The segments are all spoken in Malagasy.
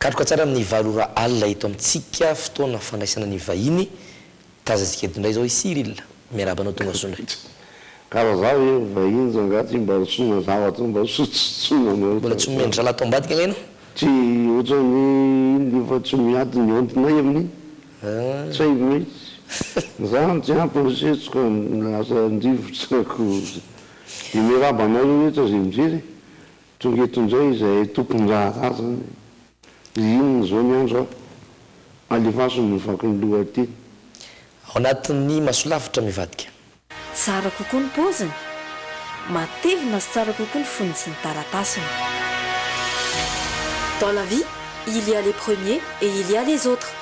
Karoka tsara amin'ny valo ora alina eto amintsika, fotoana fandraisana ny vahiny. Tazantsika eto indray izao i Cyril. Miarahaba anao tonga soa indray. Ka raha za ve vahiny za nga tsy mba soa zavatra mba sotsotsoina anao Mbola tsy omendry zalahy tao ambadika nga ianao? Tsy ohatran'ny iny efa tsy miady ny honte-nay amin'iny. Tsy haiko mihitsy. Za tsy ampy ny setroka lasa an-drivotra ko. Dia miarahaba anareo rehetra izay mijery e. Tonga eto indray izahay tompon-draharaha zany e. Inona izao ny andro a? Alefaso ny vaky ny lohateny. Ao anatin'ny masolavitra mivadika. Tsara kokoa ny paoziny. Matevina sy tsara kokoa ny fonony sy ny taratasiny. Dans la vie, il y a les premiers et il y a les autres.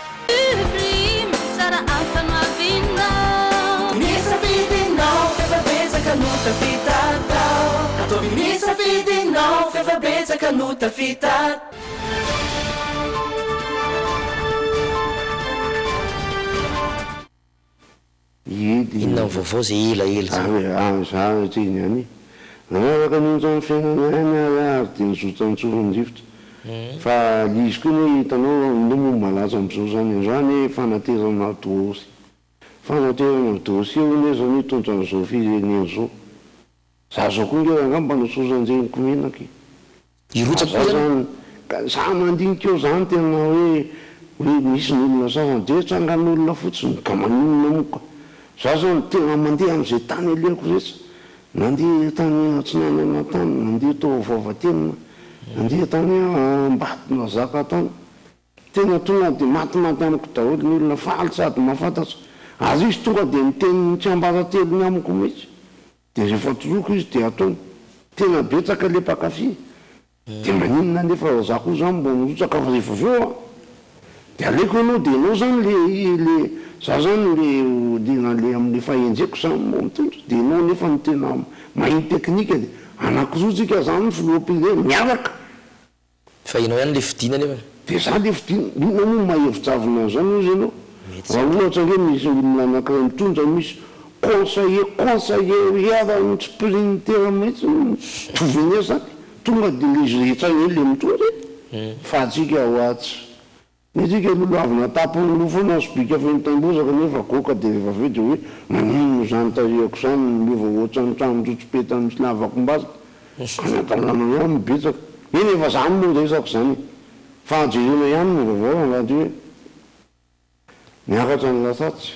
Hidy. Inona ny vaovao zay ela ela zay. Ary ary za teny ihany e. Nanaraka ny onjan'ny fiainana ihany ary aho ary dia nizotra nitsorin-drivotra. Fa le izy koa anie hitanao inona moa malaza amizao zany androany e fanaterana dossier fanaterana dossier hono e zany hitondra an'izao firenena izao. Za zao koa nge rangah mba nososan-dreniko menaka e. Hirotsaka koa Za zany? zany ka za mandinika eo zany tena hoe hoe misy ny olona sasany de tsangan'olona fotsiny ka maninona moa ka. Za zany tena mandeha am'zay tany alehako rehetra, nandeha tany atsinanana tany, nandeha tao Vavatenina, nandeha tany Ambatonazaka tany, tena tonga de matimaty amiko daholo ny olona, faly sady mahafantatra, ary izy tonga de miteny ny tsiambaratelony amiko mihitsy. Dia rehefa toroako izy dia ataony. Tena betsaka le mpankafy. Dia maninona anefa za koa zany mba mirotsaka fa rehefa avy eo an! Dia aleoko ianao dia ianao zany le le za zany le le le amle fahendreko zany moa mitondra dia ianao nefa no tena mahay ny teknika dia anakiroa tsika zany filoham-pirenena miaraka. Fa ianao ihany le fidiana anefa. Dia za le fidiana, inona moa no maha hevi-javona an'izany hozy ianao? Mety Raha ohatra ange misy olona anankiray mitondra misy conseiller conseiller eran'ny sprinter mihitsy no tovenez zany, tonga dia le izy rehetra eny le mitondra e! Fa antsika hoa tsy. Ny antsika lolohavina an-tampon'ny loha foana ny sobika feno taim-bozaka nefa goaka dia rehefa avy eo dia hoe maninona izany tarehiko izany no miova ohatran'ny tranon-drotsopeta misy lavakom-bazaka? Anadalana ihany no betsaka. Eny efa zany moa resako izany e! Fa jerena ihany ny vaovao angaha ty hoe miakatra ny lasatsy.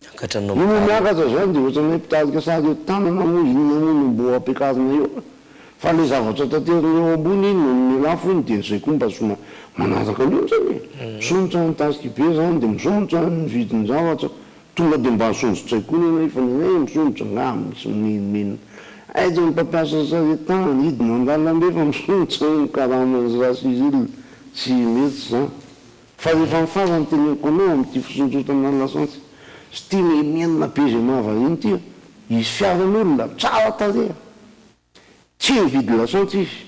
Miakatra ny Io moa hopitaly. miakatra zany dia ohatran'ny hoe mpitarika sary eto tanana moa inona moa no mbo ampiakarina eo a! Fa le zavatra taterina eo ambony iny no milafo iny dia zay koa mba soma manaraka an'io zany e! Misondrotra ny taxibe zany dia misondrotra ny vidin-javatra, tonga dia mba asondrotray koa ny anay fa ny anay misondrotra angaha misy mimenomenona aiza ny mpampiasa sarety tanana hidina an-dalambe fa misondrotra ny karaman'i Ra-Cyril tsy mety zany. Fa rehefa ny farany teneniko anao amin'ity fisondrotana ny lasantsy sy ity menimenina be izay mahavariana ity an, hisy fiaran'olona tsara tarehy an, tsy nividy lasantsy izy,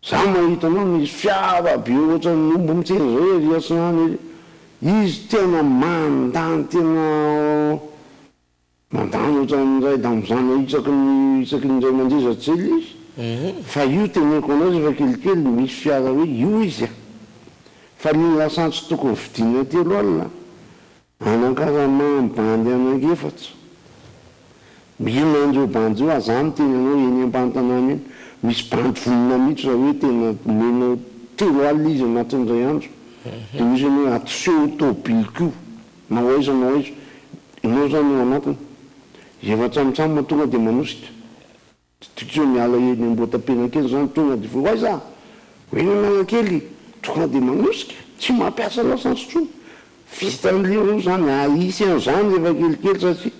za mahita anao misy fiara be ohatran'ny omby mitsena zao ery atsinanana ery, izy tena mandany tena Mandany ohatran'ny iray damozana isaky ny isaky ny indray mandeha za tsy ela izy fa io teneniko anao rehefa kelikely misy fiara hoe io izy a! Fa ny lasantsy tokony vidiana 30 anankaramany bandy anankiefatra mila an'ireo bandy io aho za miteny anao eny ambany tanàna eny misy bandy vonona mihitsy raha hoe tena omenao 30 izy anatin'ny iray andro dia misy anao hoe atoseho tobiliko io Na ho aiza na ho aiza, ianao izany ao anatiny. Rehefa tsambotsambo tonga dia manosika. Tsy hoe miala eny Ambohitapenakely izany tonga dia ho aiza? Ho eny Analakely, tonga dia manosika. Tsy mampiasa lasantsy intsony. Vitan'ilay roa izany, ary hisy an'izany rehefa kelikely satria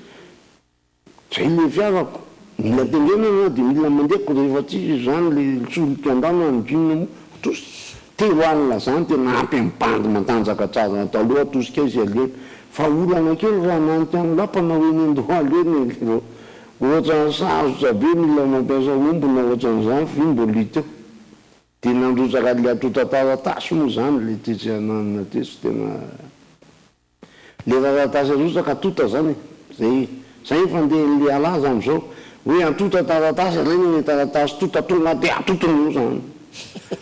Zay le fiarako, mila tengenana de mila mandeha ko rehefa tsisy izany le solika andalana ny inona moa atosika, 30 zany tena ampy am bandy mantanjaka tsara taloha atosika izy alena fa olana kely raha hananika ny lapa na ho eny andohalo eny e vao ohatrany sarotra be mila mampiasa omby na ohatran'izany f'io mbola hita eo de nandrotsaka le antontan-taratasy moa zany le tetsy ananona tetsy tena Le taratasy arotsaka atonta zany e! Zay zay ny fandehan'ny le halaza amzao hoe antonta taratasy alaina le taratasy tonta tonga de atontona eo zany.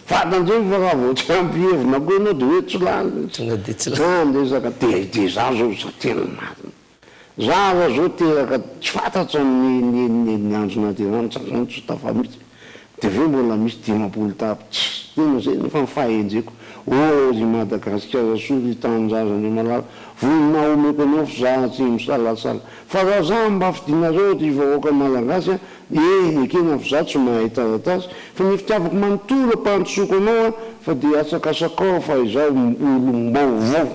Fa tandremo fa raha vao tsy ampy hevina koa ianao dia hoe tsy lany. Tonga dia tsy lany. Zany resaka dia dia za zao za tena marina. Za aza zao teraka tsy fantatro ny ny ny ny andro nahaterahana za zany tsy tafa mihitsy de avy eo mbola misy 50 tapitrisa tena zay nefa ny fahenjeko oh ry Madagasikara soa ry tanindrazana malala vonona omeko anao f'za tsy misalasala fa raha za mba fidinareo ry vahoaka malagasy a eh ekena f'za tsy mahay taratasy fa ny fitiavako manontolo ampandrosoako anao a fa de asakasakao fa izaho olom-baovao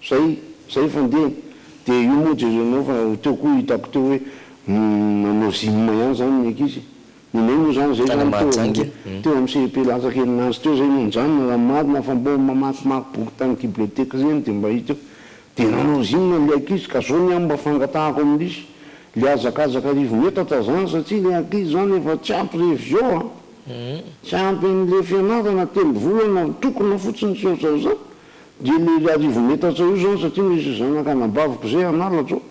Zay, zay fandehany. Dia io moa jerenao fa teo koa hitako teo hoe nanao gym ihany zany ny ankizy. Ny anay moa zany zay Tany zany teo Mahajanga amin'ny iny. teo amin'ny CEP latsaka herinandro teo zay no nijanona raha marina fa mbô mamakimaky boky tany bibliothèque reny dia mba hita eo. Dia nanao gym le ankizy ka zao ny ahy mba fangatahako amin'izy le hazakazaka arivo metatra zany satria le ankizy zany efa tsy ampy révision a! Tsy ampy an'le fianarana telo volana tokona fotsiny sy ohatran'izany. Dia le arivo metatra io zany satria misy zanaka anabaviko zay hanala zao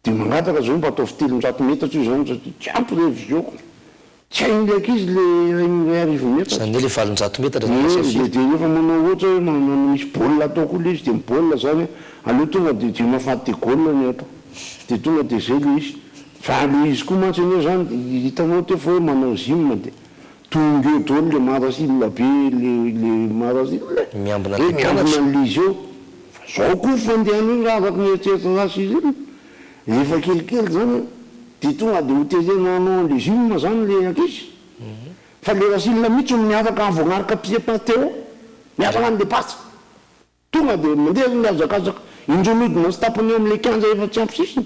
dia mangataka zao mba ataovy 300 metatra io zany satria tsy ampy revision-ko, tsy hain'le ankizy le iray arivo metatra. Zany hoe le 800 metatra zany lasa Ie, firy? dia rehefa manao ohatra hoe manao misy baolina atao koa le izy dia ny baolina zany aleo tonga dia dia mahafaty de goal ny atao dia tonga dia zay le izy. Fa le izy koa mantsy anie zany hitanao teo fa hoe manao gym dia Tonga eo daholo le marasila be le le marasila e! Miambina Hoe an'ilay miambina mpianatra. an'le izy eo. Fa zao koa fandehana io raha araka ny eritreritra Rasily, rehefa kelikely zany an, de tonga de ho terena hanao an'le gym zany le ankizy. Fa le Rasily mihitsy no miaraka voagnaraka pied par Théo, miaraka an'le patsa. Tonga de mandeha mihazakazaka, indroa mihodina sy tapany eo amin'le kianja efa tsy ampy sisiny.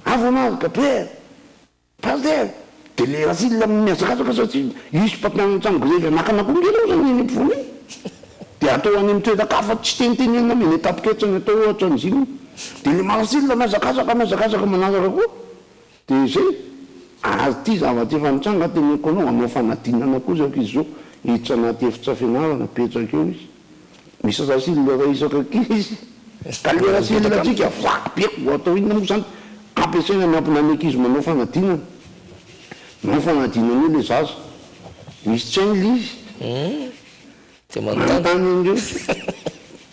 Avoanaraka be. Pasitera, dia le asile mihazakazaka satria hisy mpampianatra ny grevy hanakana koa nge reo zany eny ampovoany eny. Dia atao any amin'ny toeran-kafa tsy tenitenenina eny an-tampon-ketsa ny atao ohatra ny gym. Dia le marasile mihazakazaka mihazakazaka manaraka koa. Dia zay. Ary ity zavatra efa nitranga teneniko anao, hanao fanadinana koa zao ankizy zao, hiditra anaty efitra fianarana, apetraka eo izy. Misy racine iray isaka ankizy. Ka le racine antsika vaky be ho atao inona moa zany? Ampiasaina miampina ny ankizy manao fanadinana. Manao fanadinana eo le zaza. Misy tsy hainy le izy. Dia manontany. Manontany an'ireo.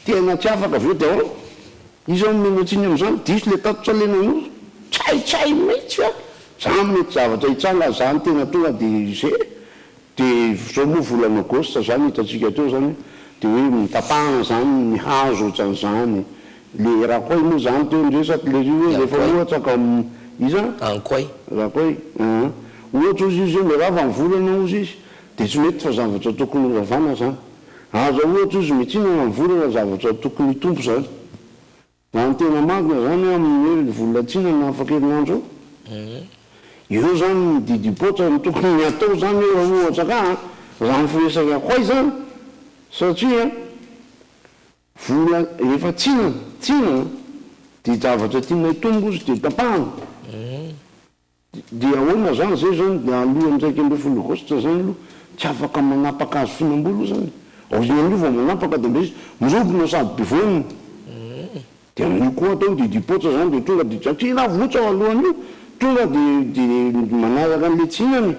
Tena tsy afaka avy eo dia ahoana? Iza no omena tsiny amin'izany? Diso le tatitra le nanoro. Tsy hay tsy hay mihitsy a! Zany mety zavatra hitranga zany tena tonga de ze. Dia zao moa volana aogositra zany hitantsika teo zany dia hoe notapahana zany ny hazo otran'izany, le rakoay moa zany teo ny resaka le ry hoe rehefa ohatra ka iza? Ankoay. Rakoay aa ohatra ozy izy hoe mirava ny volana ozy izy dia tsy mety fa zavatra tokony ho ravana zany, aza ohatra ozy mitsinana ny volana zavatra tokony hitombo zany. Raha ny tena marina zany amin'ny hoe ny volana tsinana afaka herinandro eo, eo zany ny didim-poatra no tokony hatao zany eo raha ohatra ka an, raha ny firesaka akoay zany satria vola efa tsinana, tsinana dia zavatra tiana hitombo izy dia tapahana. Dia ahoana zany zay zany dia alohan'ny 11 aogositra zany aloha tsy afaka manapaka hazo fihinam-bolo zany? Aorian'io vao manapaka dia ndray izy mirobona sady be voaniny. Dia amin'io koa atao didim-poatra zany dia tonga dia tsy ravotsa ao alohan'io tonga dia dia manaraka an'ilay tsy hihinana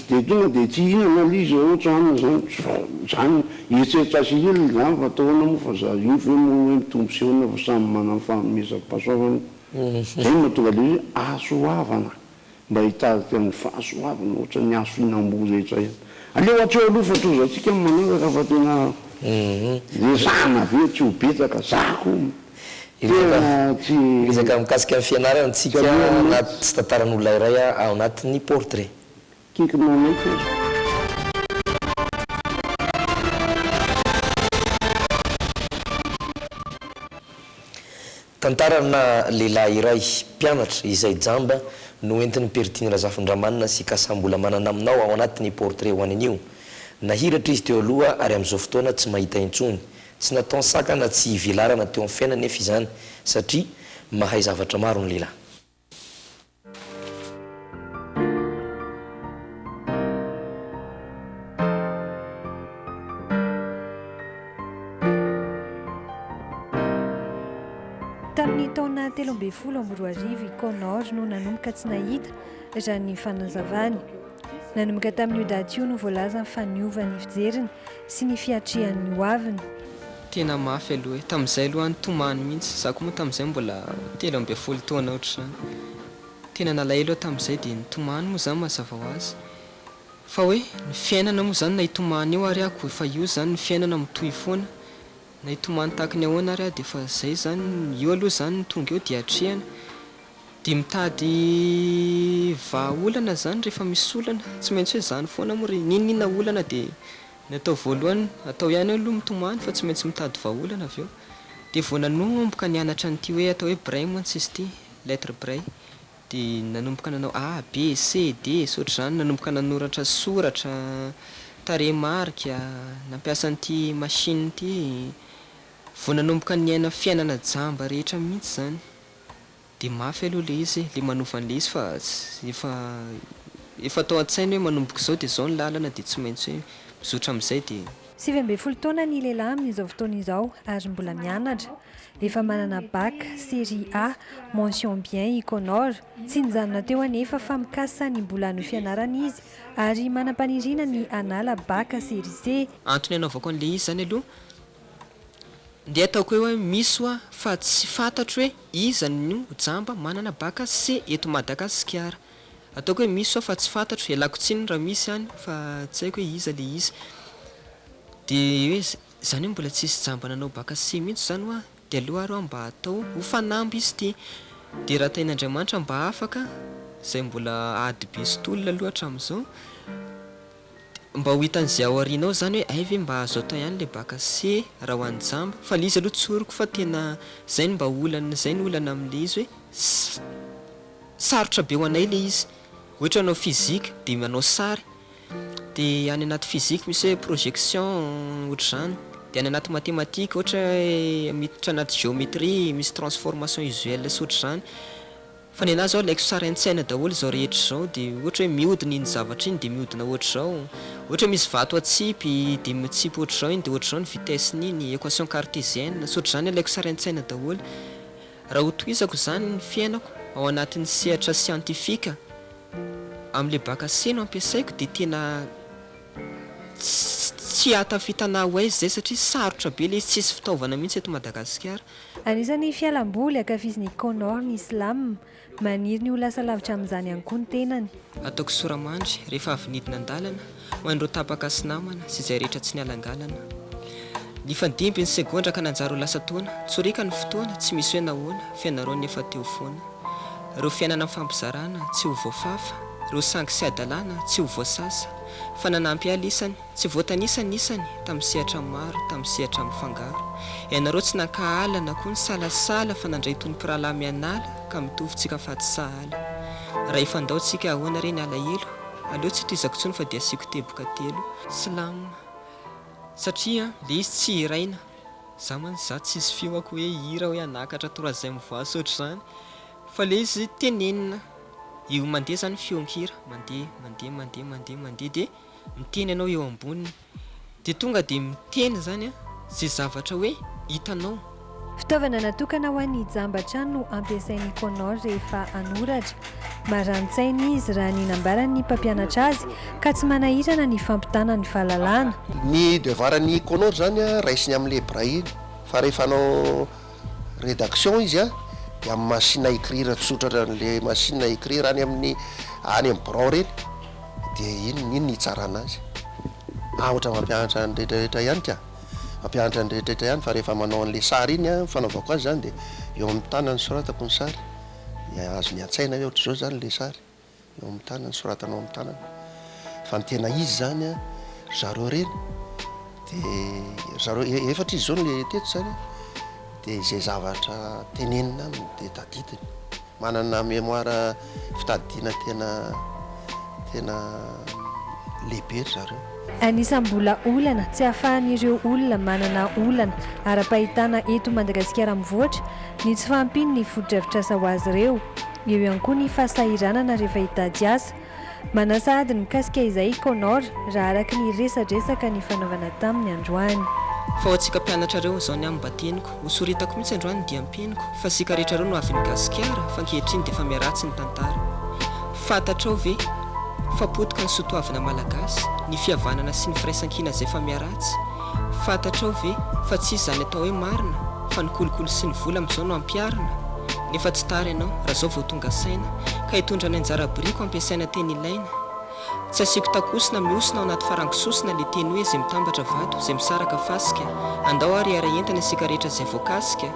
dia tonga dia tsy hihinana ilay izy ohatra aminy zany fa zany eritreritra Cyril zany fa atao ahoana moa fa za io ve moa hoe mitombo sy ahoana fa samy manana ny fanomezam-pahasoavana. Zay no mahatonga ilay hoe hasoavana, mba hitarika ny fahasoavana ohatran'ny hazo fihinam-boa rehetra ihany. Aleo hatreo aloha fa tohizantsika ny manaraka fa tena resahana avy eo tsy ho betsaka, za koa tena tsy Hiresaka mikasika ny fianarana tsy tsika aleha mihitsy. anaty tantaran'olona iray ao anatin'ny portrait. Kiky manaiky aza. Tantarana lehilahy iray, mpianatra, izay jamba, no entin'i Pertine Razafindramanana sy Kasa Mbolamanana aminao ao anatin'ny Portrait ho any anio. Nahiratra izy teo aloha ary amin'izao fotoana tsy mahita intsony. Tsy nataony sakana tsy hivelarana teo amin'ny fiainana anefa izany satria mahay zavatra maro ny lehilahy. Tamin'ny taona 2013 i Connor no nanomboka tsy nahita, raha ny fanazavany. Nanomboka tamin'io daty io no voalazany fa niova ny fijeriny sy ny fiatrehany ny hoaviny. Tena mafy aloha e, tamin'izay aloha aho nitomany mihitsy, za koa moa tamin'izay mbola 13 taona ohatr'izany, tena nalahelo aho tamin'izay dia nitomany moa zany mazava ho azy, fa hoe ny fiainana moa zany na hitomany eo ary aho ko efa io zany ny fiainana mitohy foana, na hitomany tahaky ny ahoana ary aho dia efa zay zany, io aloha zany no tonga eo dia atrehana. Dia mitady vahaolana zany rehefa misy olana, tsy maintsy hoe zany foana moa re, n'inon'inona olana dia ny atao voalohany atao ihany aloha mitomany fa tsy maintsy mitady vahaolana avy eo. Dia vao nanomboka nianatra an'ity hoe atao hoe braille mantsy izy ity, lettre braille, dia nanomboka nanao A, B, C, D sy ohatr'izany, nanomboka nanoratra soratra, tarehimarika, nampiasa an'ity machine ity, vao nanomboka niaina fiainana jamba rehetra mihitsy zany. Dia mafy aloha le izy e, le manova an'le izy fa efa efa atao an-tsaina hoe manomboka izao dia izao ny lalana dia tsy maintsy hoe mizotra amin'izay dia. 19 taona ny lehilahy amin'izao fotoana izao ary mbola mianatra. Efa manana Bac, série A, mention bien i Connor. Tsy nijanona teo anefa fa mikasa ny mbola hanohy fianarana izy ary manam-paniriana ny hanala Bac série C. Antony anaovako an'le izy izany aloha Ndeha ataoko hoe misy hoa fa tsy fantatro hoe iza no jamba manana bac C eto Madagasikara. Ataoko hoe misy hoa fa tsy fantatro, ialako tsiny raha misy any fa tsy haiko hoe iza le izy. De hoe zany hoe mbola tsisy jamba nanao bac C mihitsy zany hoa, de aleo ary hoa mba atao ho fanamby izy ity. De raha tahin'Andriamanitra mba afaka, zay mbola ady be sy tolona aloha hatramin'izao. Mba ho hitan'izay ao aoriana ao zany hoe hay ve mba azo atao ihany le bac C raha ho an'ny jamba fa le izy aloha tsoriko fa tena zay no mba olana zay no olana amle izy hoe sarotra be ho anay le izy ohatra hanao physique de manao sary de any anaty physique misy hoe projection ohatr'izany de any anaty mathématique ohatra hoe miditra anaty géométrie misy transformation usuelle sy ohatr'izany Fa ny anah zao alaiko sary an-tsaina daholo izao rehetra izao dia ohatra hoe mihodina iny zavatra iny dia mihodina ohatr'izao, ohatra hoe misy vato atsipy dia mitsipy ohatr'izao iny dia ohatr'izao ny vitesse-n'iny, équation cartésienne sy ohatr'izany alaiko sary an-tsaina daholo. Raha ho tohizako izany ny fiainako ao anatin'ny sehatra siantifika amin'ilay bac C no ampiasaiko dia tena tsy hahatafita anah ho aiza izay satria sarotra be ilay izy, tsisy fitaovana mihitsy eto Madagasikara. Anisan'ny fialamboly ankafizin'i Connor ny slam. Maniry ny ho lasa lavitra amin'izany ihany koa ny tenany. Ataoko sora-mandry rehefa avy nidina an-dalana ho an'ireo tapaka sy namana sy izay rehetra tsy nialangalana. Nifandimby ny segondra ka nanjary ho lasa taona, tsoriaka ny fotoana, tsy misy hoe nahoana, f'ianareo nefa teo foana. Ireo fiainana nifampizarana, tsy ho voafafa, ireo sangy sy hadalana, tsy ho voasasa, fa nanampy ahy lisany, Tsy voatanisa ny isany, tamin'ny sehatra maro, tamin'ny sehatra mifangaro. Ianareo tsy nankahala na koa nisalasala fa nandray toy ny mpirahalahy mianala ka mitovy tsika fa tsy sahala. Raha hifandao tsika ahoana re ny alahelo? Aleo tsy tohizako intsony fa dia asiako teboka telo. Slam, satria le izy tsy hiraina. Za mantsy za tsisy feo ako hoe hihira hoe hanakatra troisième voix sy ohatr'izany fa le izy tenenina. Io mandeha zany feon-kira, mandeha, mandeha, mandeha, mandeha, mandeha dia. miteny ianao eo amboniny dia tonga dia miteny izany an izay zavatra hoe hitanao. Fitaovana natokana ho an'ny jamba hatrany no ampiasain'i Connor rehefa hanoratra. Marani-tsaina izy raha ny nambaran'ny mpampianatra azy ka tsy manahirana ny fampitana ny fahalalana. Ny devoir an'i Connor izany raisiny amin'ilay braille iny fa rehefa hanao rédaction izy dia amin'ny machine à écrire tsotra ohatran'ilay machine à écrire any amin'ny any amin'ny birao ireny. Dia iny iny ny hitsarana azy. Ah ohatra mampianatra ny rehetra rehetra ihany ka. Mampianatra ny rehetra rehetra ihany fa rehefa manao an'ilay sary iny an, fanaovako azy izany dia eo amin'ny tanany soratako ny sary. Dia azony an-tsaina hoe ohatr'izao izany ilay sary. Eo amin'ny tanany, soratanao amin'ny tanana. Fa ny tena izy izany an, ry zareo ireny dia ry zareo efatra izy izao no teto izany an, dia izay zavatra tenenina aminy dia tadidiny. Manana mémoire fitadidiana tena tena lehibe ry zareo. Anisan'ny mbola olana tsy ahafahan'ireo olona manana olana ara-pahitana eto Madagasikara mivoatra ny tsy fahampian'ny fotodrafitrasa ho azy ireo. Eo ihany koa ny fahasahiranana rehefa hitady asa. Manasa ady ny mikasika izay i Connor, raha araka ny resadresaka nifanaovana taminy androany. Fa ho antsika mpianatra reo, zao ny ahy mba teniko, ho soritako mihitsy androany ny diam-peniko, fa sika rehetra reo no avin'i Gasikara, fa ankehitriny dia efa miharatsy ny tantara. Fantatrao ve? Fa potika ny sotoavina malagasy, ny fihavanana sy ny firaisankina izay efa miharatsy. Fantatrao ve fa tsisy izany atao hoe marina fa ny kolikoly sy ny vola amin'izao no ampiharina? Nefa tsy tara ianao raha izao vao tonga saina ka hitondra ny anjara biriky ho ampiasaina teny ilaina. Tsy asiako takosina mihosina ao anaty farango sosona le teny hoe zay mitambatra vato, zay misaraka fasika. Andao ary hiara-hientana isika rehetra zay voakasika.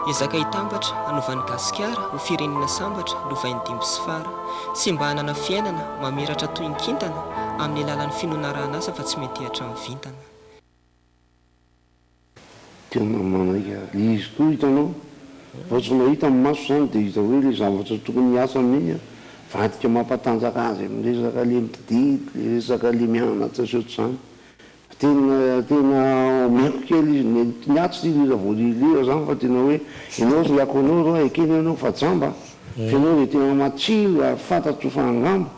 Ezaka hitambatra, hanova an'i Gasikara ho firenena sambatra, lovain'ny dimby sy fara. Sy mba hanana fiainana, mamiratra toy ny kintana, amin'ny alalan'ny finoana arahan'asa fa tsy miantehatra amin'ny vintana. Tena manaika ary izy koa hitanao vao tsy mahita ny maso zany de hita hoe le zavatra tokony hiasa amin'iny an vadika mampatanjaka azy amin'ny resaka le mitadidy le resaka le mianatra sy ohatr'izany fa tena tena omeko kely izy ny ny ahy tsy lira vao lira zany fa tena hoe ianao ry Akonor a ekena ianao fa jamba fa ianao de tena matsilo ary fantatro fa angamba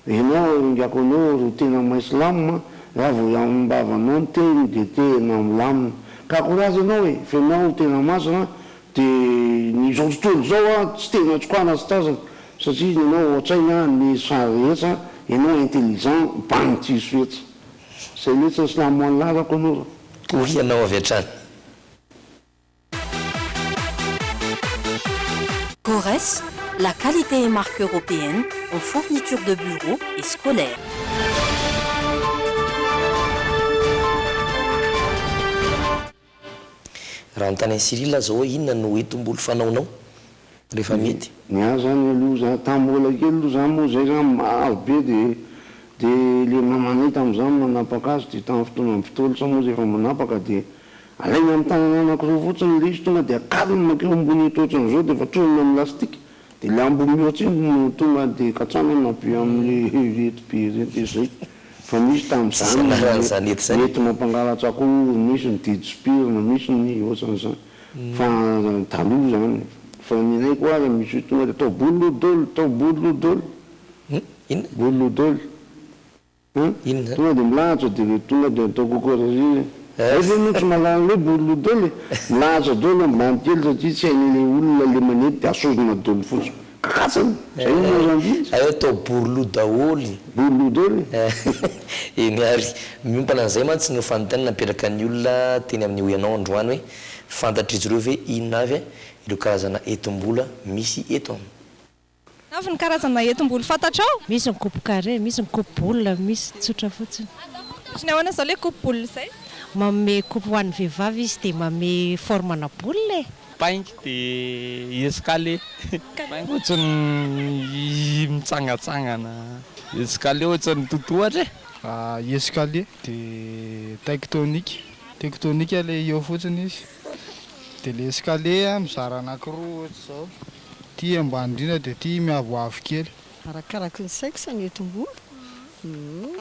Enao ry Ngakonoro ro tena maislam raha vao ambavanao ny teny de tena milamina ka courage enao e fa enao tena masina de ny izao tontolo izao a tsy tena tsokana tsy tazana satria ny anao ao antsaina ny sary rehetra enao intelligent bany tsisy fetsa zay letsy ny silamo anlah Rakonoro. Hoy ianao avy hatrany. Cores, la qualité et marque européenne en fourniture de bureau et scolaire. Raha anontany an'i Cyril aza hoe inona no entim-bolo fanaonao rehefa mety? Ny ahy zany aloha za tam mbola kely aloha za moa zay zany maro be de de le mamanay tamzany manapaka azy de tam fotoana mpitolsa moa zay efa manapaka de Alaina amin'ny tanana anankiroa fotsiny ilay izy tonga dia akarina mankeo ambony eto ohatran'izao dia efa tronina amin'ny lastika dia ilay ambony mihoatra iny no tonga dia katsanana be amin'ilay ireto be ireto dia izay fa misy Tsisy tamin'izany anarany izany eto izany. mety mampangalatra akoho, misy ny didisopirina, misy ny ohatran'izany fa taloha izany fa ny anay koa aza misy tonga dia atao bolodolo, atao bolodolo, Inona? bolodolo. An? Inona izany? Tonga dia milahatra dia ilay tonga dia atao kokorazia e. Zay ve moa tsy mahalala hoe bololo dôly e? Milahatra dôly ambany kely satria tsy hain'ilay olona ilay manety dia asorina dôly fotsiny. Kakatsany! Zay no Mozambique. Hay atao borolo daholo. Borolo dôly e. Eny ary. Miompana an'izay mantsy no fanontaniana napetraka ny olona teny amin'ny Hoy Ianao androany hoe fantatr'izy ireo ve inona avy ireo karazana hetim-bola misy eto am. Inona avy ny karazana hetim-bolo fantatrao? Misy ny coupe carré, misy ny coupe boule, misy tsotra fotsiny. Ohatry ny ahoana izao ilay coupe boule izay? Manome coupe ho an'ny vehivavy izy dia manome forme ana boule e! Paingy dia escalier. Paingy ohatran'ny mitsangatsangana. Escalier ohatran'ny totohatra e. Escalier dia tectonique. Tectonique ilay eo fotsiny izy. Dia ilay escalier mizara anankiroa ohatr'izao. Ty ambany indrindra dia ty miavoavo kely. Arakaraky ny sexe ny entim-bolo, humm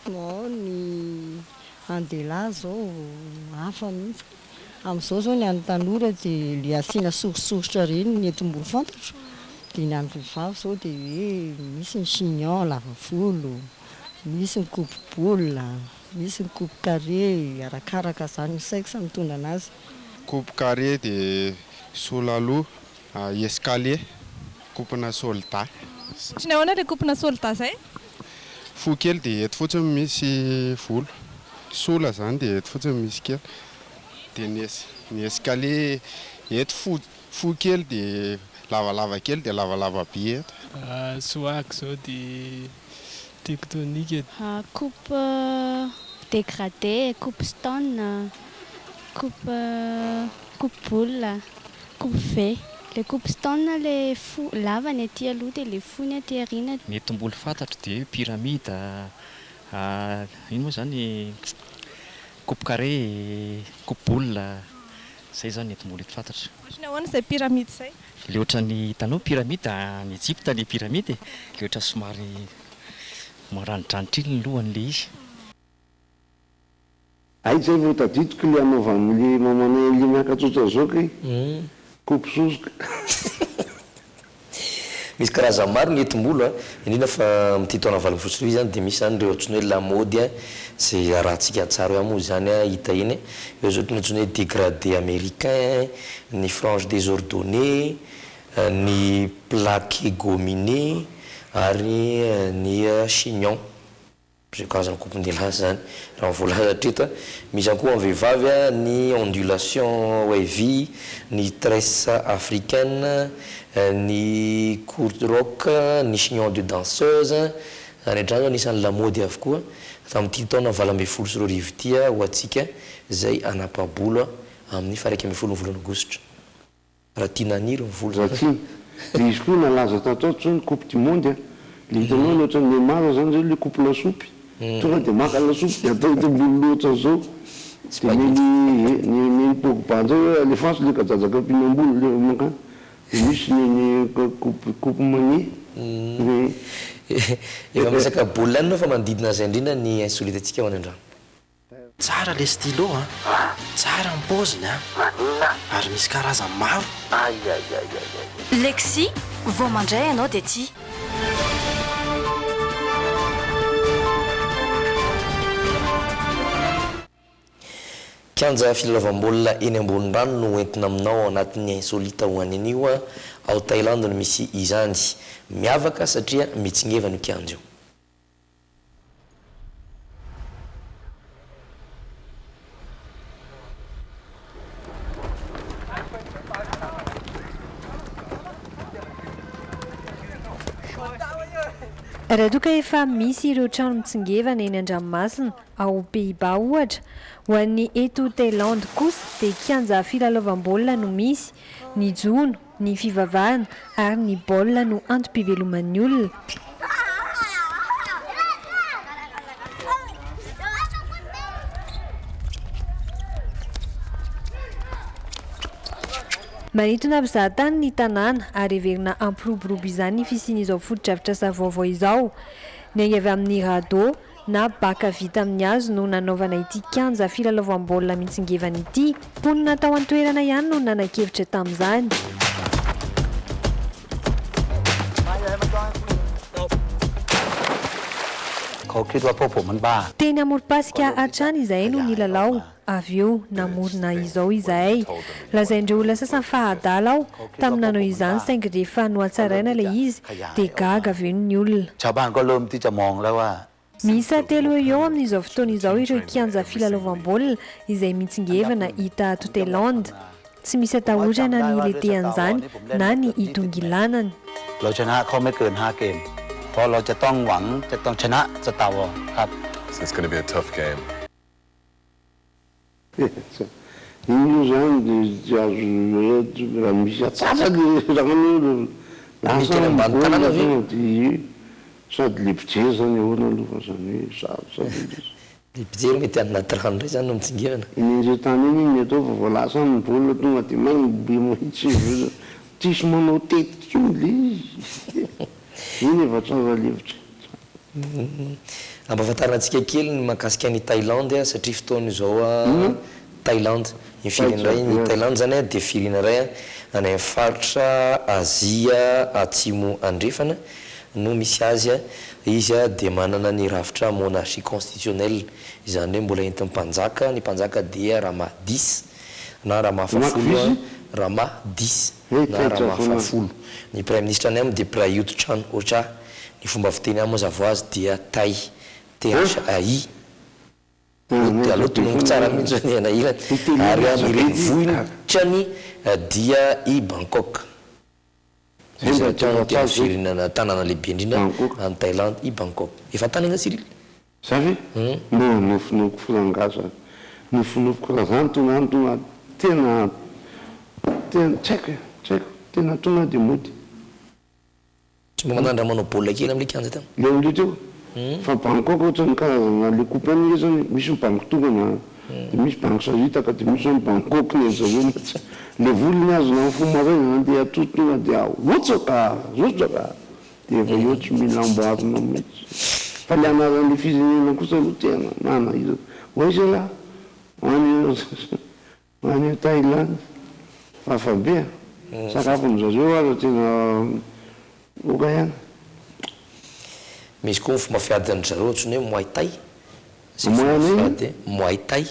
ny an-dehilahy zao hafa mihitsy, amin'izao zao ny an'ny tanora dia le asiana sorisoritra ireny ny entim-bolo fantatro, dia ny an'ny vehivavy zao dia hoe misy ny chignon lava volo, misy ny coupe boule, misy ny coupe carré, arakaraka zany ny sexe mitondra anazy. Coupe carré dia sola loha. Escalier, kopina soldat. Ohatry ny ahoana ilay kopina soldat zay? Fo kely dia eto fotsiny misy volo. Sola zany dia eto fotsiny misy kely. Dia ny es- ny escalier eto fo fo kely dia lavalava kely dia lavalava be eto. Soaky zao dia Tectonique. Coupe dégradé, coupe stone, coupe coupe boule, coupe V. Le coupe stone le fo lava ny aty aloha dia le fo ny aty aoriana. Ny tombolo fantatro dia pyramide, ino moa izany, coupe carré, coupe boule, izay izany ny tombolo fantatro. Ohatry ny ahoana izay pyramide izay? Le ohatran'ny hitanao pyramide any Egypte le pyramide e, le ohatran'ny somary maranidranitra iny ny lohany le izy. Hay zay vao tadidiko le anaovan'le mamanay an'le miakatra ohatran'izao kay, kopy sosoka. Misy karazany maro ny hetim-bolo a, indrindra fa amin'ity taona 2018 izany dia misy izany ireo antsoina hoe lamaody a, izay iarahantsika tsara ihany moa izany a, hita eny, eo izao ny antsoina hoe dégradé américain, ny frange désordonnée, ny plaqué gominé ary ny chignon. Izay karazana coupe-ndehilahy izany raha ny voalaza hatreto. Misy ihany koa ho an'ny vehivavy ny ondulation wavy, ny tresse africaine, ny court rock, ny chignon de danseuse. Izany rehetra izany izao anisan'ny lamaody avokoa tamin'ity taona 2018 ity ho antsika izay hanapa-bolo amin'ny faha 11 ny volana aogositra. Raha tiana haniry ny volo zany. Raha tiana. Dia izy koa nalaza tato ato zao ny coupe du monde a! Le hitanao ny ohatran'i Neymar zany zao le coupe lasopy, tonga dia maka lasopy dia atao eto ambony loha ohatran'izao, dia ny ny ny an'i Pogba ndray hoe alefaso le kajajaka mpihinam-bolo le mankany, dia misy ny ny coupe coupe mania. Efa miresaka baolina ihany ianao fa manodidina an'izay indrindra ny insolite antsika ho any an-drano. Tsara le stylo an! Tsara ny paoziny an! Ary misy karazany maro. Lexy, vao mandray ianao dia tia. Kianja filalaovam-baolina eny ambony rano no hoentina aminao ao anatin'ny Insolite ho an'ny anio. Ao Thaïlande no misy izany. Miavaka satria mitsingevana io kianja io. Raha toa ka efa misy ireo trano mitsingevana eny an-dranomasina, ao Pays-Bas ohatra, ho an'ny eto Thaïlande kosa dia kianja filalaovam-baolina no misy, ny jono, Ny fivavahana ary ny baolina no antom-piveloman'ny olona. Manintona mpizahatany ny tanàna ary heverina hampiroborobo izany ny fisian'izao fotodrafitrasa vaovao izao. Niainga avy amin'ny radeau na baka vita amin'ny hazo no nanaovana ity kianja filalaovam-baolina mitsingevana ity. Mponina tao an-toerana ihany no nanan-kevitra tamin'izany. Teny amorom-pasika hatrany izahay no nilalao, avy eo namorona izao izahay. Lazain'ireo olona sasany fa adala aho tamin'ny nanao izany saingy rehefa nohatsaraina ilay izy dia gaga avy eo ny olona. Miisa telo eo ho eo amin'izao fotoana izao ireo kianja filalaovam-baolina izay mitsingevana hita ato Thaïlande. Tsy misy atahorana ny hiletehan'izany na ny hitongilanany. Iny moa zany de tsy azo hoe raha misy atsasany rano eo Mety any lasa ambany tanàna ve? tonga de sady le mpijery zany ahoana aloha fa zany hoe sarotra be le izy. Le mpijery mety any anaty rano ndray zany no mitsingevana. Eny an'izay tany eny iny ny atao fa vao lasa any ny baolina tonga de maimbo be mihitsy tsisy manao tety intsony le izy iny efa tsara levitra. Ampahafantarina antsika kely ny mahakasika an'i Thaïlande satria fotoana izao Thaïlande, iny firenena iray iny, Thaïlande izany dia firenena iray any amin'ny faritra Azia Atsimo Andrefana no misy azy, izy dia manana ny rafitra monarchie constitutionnelle, izany hoe mbola entin'ny mpanjaka, ny mpanjaka dia Rama X na Rama fahafolo, Rama X na Rama fahafolo, ny praiminisitra any aminy dia Prayut Chan Ocha. Ny fomba fiteny ahy mazava ho azy dia Thai, THAI. Dia aleo tononiko tsara mihitsy hoe ny anahirana. Ary ny renivohitrany dia i Bangkok. Izy rahateo no tena firenena, tanàna lehibe indrindra any Thaïlande i Bangkok. Efa tany angaha Cyril? Za ve? Mbô nofinofiko rangaha zany. Nofinofiko raha zany tonga any tonga tena tena tsy haiko e, tsy haiko, tena tonga dia mody. Tsy mba manandrana manao baolina kely amin'ilay kianja tany. Le amin'ilay teo? Fa Bangkok ohatran'ny karazana le coupe any nge zany misy ny banky tokana de misy banky saritaka de misy zany Bangkok ny an'zareo mantsy le vola ny azona mifoha maraina nandeha hatory tonga de ahotsaka rotsaka de efa eo tsy mila amboarina mihitsy fa le anaran'le firenena kosa aloha tena nanahirana ho aiza lah any Any Thaïlande, hafa be a! Sakafon-dry zareo aza tena ok ihany. Misy koa ny fomba fiadin-dry zareo antsoina hoe Muay Thai, izay fomba fiady Muay Thai.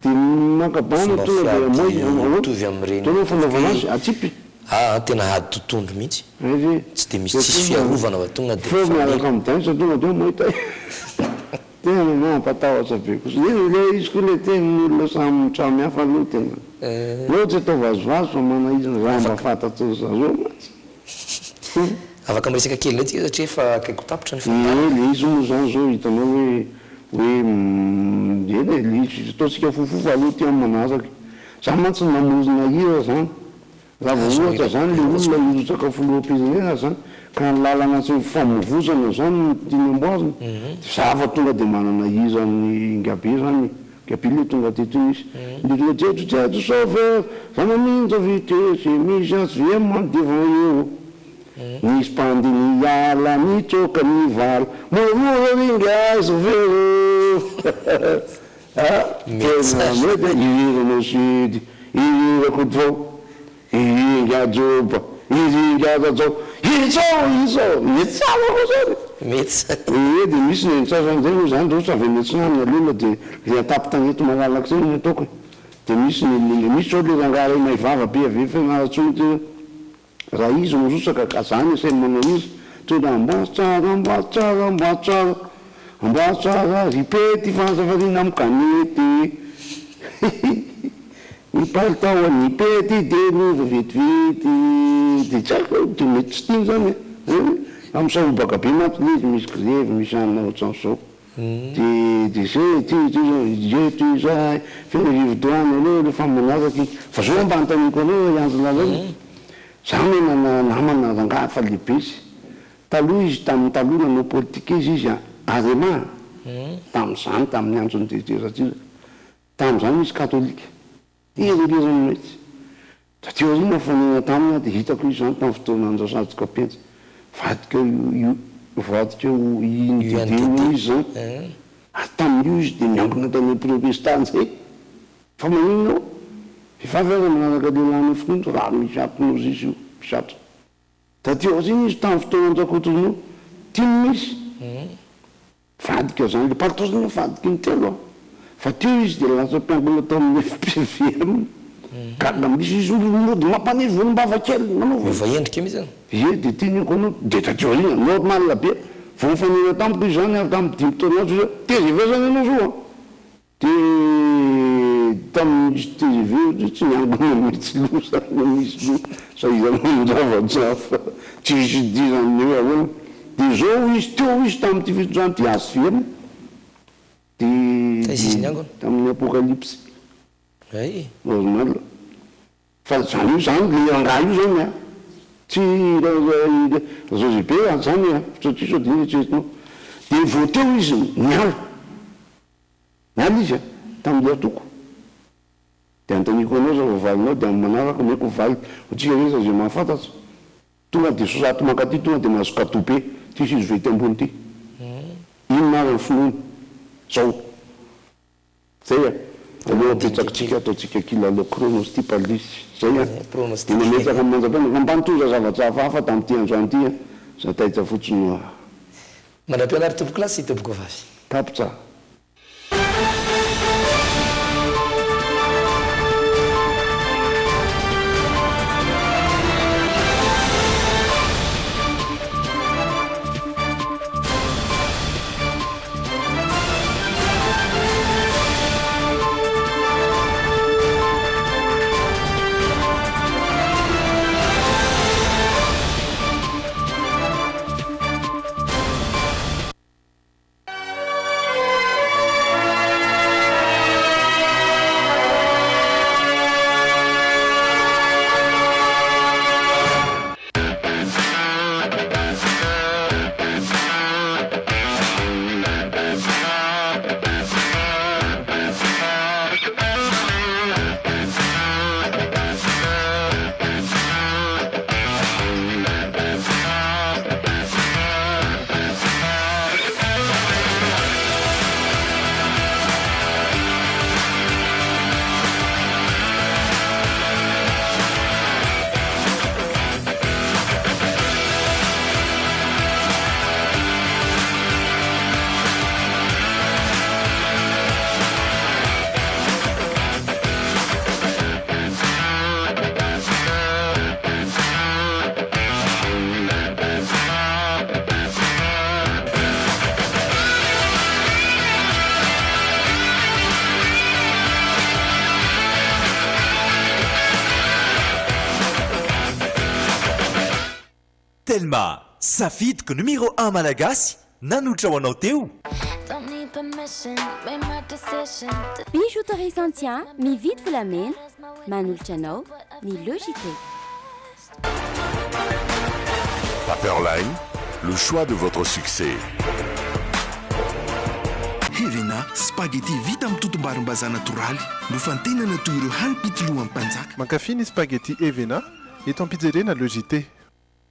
Dia maka bana Fomba tonga dia fiady Muay, ahoana? mitovy amin'ireny Ahoana ny fanaovana azy? hoe Atsipy? aa tena ady totohondry mihitsy. Hay ve? Tsy dia misy Dia tsisy tonga fiarovana fa tonga dia feo mifamely. miaraka amin'ny danse tonga dia Muay Thai. Tena mampatahotra be kosa. Eny ilay izy koa ilay tenin'ny olona samy samy hafa aloha tena. Aleo tsy atao vazivazy fa manahirana raha mba fantatry ry zareo mantsy. Afaka miresaka kely indray tsika satria efa akaiky ho tapitra ny fandaharana. Ie, le izy moa zany zao hitanao hoe hoe eny e, le izy ataontsika fohifohy fa aleo ty amin'ny manaraka e. Za mantsy namorona hira zany. Raha vao ohatra zany le olona hirotsaka filoham-pirenena zany ka ny lalana tsy mifamoivozana zany no tiany amboarina de za fa tonga de manana hira amin'i Ingabe zany e. Ingabe le tonga teto iny izy. Indrindra jejo jejo sauveur, zava-minja vitesse misy HVM devant eo. Nisy mpandeha niala nitsoaka ny vala, Morora ry ingahy sauveur ô! Ah, tena mety an, iry Renault Sud, iry Rakotovao, iry ingahy Joba, iry ingahy Rajao, izao, izao, mety tsara koa zany e! Mety tsara. Ee, dia misy ny antsasany zay moa zany, ohatra avy any Atsinanana le olona dia le an-tampon-tanety malalaka zay no ataoko e, dia misy ny, misy zao le rangahy iray may vava be avy any Fianarantsoa ty, Raha izy mirotsaka ka zany asainy manao izy tonga amboary tsara amboary tsara amboary tsara amboary tsara ry pety fanjavariana am kanety hihi ny palitao an'i pety de miova vetivety de tsy haiko de mety tsy tiany zany e fa misahobaka be mantsy le izy misy grevy misy anona otran'zao de de zay ty ty zao je ty zay feno rivodoana aleo refa manaraka iny fa zao mba anontaniako anao ry Andry Lalao za manana namana rangahy fa lehibe izy taloha izy tamin'ny taloha nanao politika izy izy arema tamin'izany tamin'ny andron'i Didier Ratsiraka tamin'izany izy katolika Hiringiriny mihitsy. Taty aoriana nifanena taminy aho dia hitako izy izany tamin'ny fotoana andrasantsika penjy. Vadiko io io vadiko io UNDD io izy izany. Ary tamin'io izy dia niangona tany amin'ny protestanta izay. Fa maninona eo? Vehivavy aza manaraka lehilahy any amin'ny finoana raha misy hypnosis io, misy ato. Taty aoriana izy tamin'ny fotoana an-dRakotonoa, tim izy. Vadiko zany le palitao zany vadiko intelo a! Fa teo izy de lasa mpiangona tao amin'ny FPVM, gaga misy izy olo mody mampaniry volombava kely nanaovany. Miova endrika mihitsy zany. Ie de teniko anao de taty aoriana normal be, vao nifanena tamiko izy zany ary tamin'ny dimy taona ato izy hoe tgv zany ianao zao an! Dia tamin'ny nisy tgv ohatra tsy niangona mihitsy loha zany misy loha sahirana amin-javatra hafa tsy misy idiran'ny hoe ahoana. Dia izao hoy izy, teo hoy izy tamin'ity fitondrana ity HVM dia Taiza izy niangona? tamin'ny apokalypsy. Hay. Normal. Fa zany io zany le rangahy io zany a, tsy Rajaozibe a zany a, satria sao dia eritreretinao. Dia vao teo izy niala. Niala izy a, tamin'ilay antoko. Dia anontaniako anao zao voavalinao dia amin'ny manaraka omeko ny valiny. Ho antsika rehetra izay mahafantatra, tonga dia soraty mankaty tonga dia mahazo cadeau be ity fiovy ety ambony ity. Inona ary ny finoana? Zao. Zay a! Aleo apetsakitsika ataontsika kilalao pronostic alisy. Zay a! Dia mametraka ny manjam-piainana. Fa mba nitondra zavatra hafahafa tamin'ity androany ity a! Za taitra fotsiny hoa. Mandra-pianary tompokolahy sy tompokovavy. Tapitra. Telma, safidiko numéro un malagasy, nanolotra ho anao teo. Bijouterie Santia, mividy volamena, manolotra anao ny Le JT. Paperline, le choix de votre succès. Hevena, spaghetti vita amin'ny totom-barimbazaha natoraly, nofantenana toy ireo hanim-pitolohan'ny mpanjaka. Mankafy ny spaghetti Hevena eto am-pijerena Le JT.